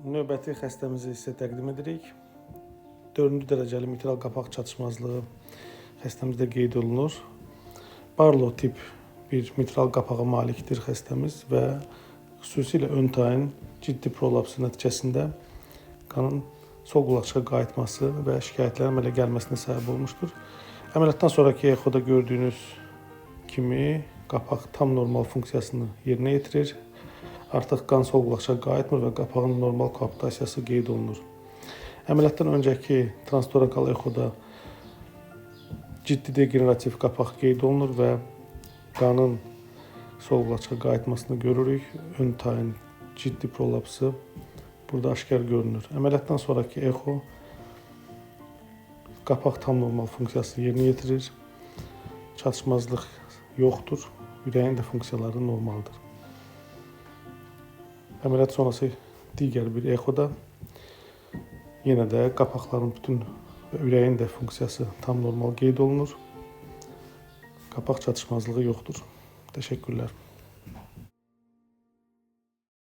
Növbəti xəstəmizi sizə təqdim edirik. 4-cü dərəcəli mitral qapaq çatışmazlığı xəstəmizdə qeyd olunur. Barlow tip bir mitral qapağa malikdir xəstəmiz və xüsusilə ön tayın ciddi prolapsı nəticəsində qanın sol qulaqçığa qayıtması və şikayətlərin əmələ gəlməsinə səbəb olmuşdur. Əməliyyatdan sonrakı exoda gördüyünüz kimi qapaq tam normal funksiyasını yerinə yetirir. Artıq qan sol qulaqçığa qayıtmır və qapağın normal koaptasiyası qeyd olunur. Əməliyyatdan öncəki transtorakal exoda ciddi degenerativ qapaq qeyd olunur və qanın sol qulaqçığa qayıtmasını görürük. Ön tayın ciddi prolapsı burada aşkar görünür. Əməliyyatdan sonrakı exo qapaq tam normal funksiyasını yerinə yetirir. Çatışmazlıq yoxdur. Ürəyin də funksiyaları normaldır. Əməliyyat sonrası digər bir exoda yenə də qapaqların bütün və ürəyin də funksiyası tam normal qeyd olunur. Qapaq çatışmazlığı yoxdur. Təşəkkürlər.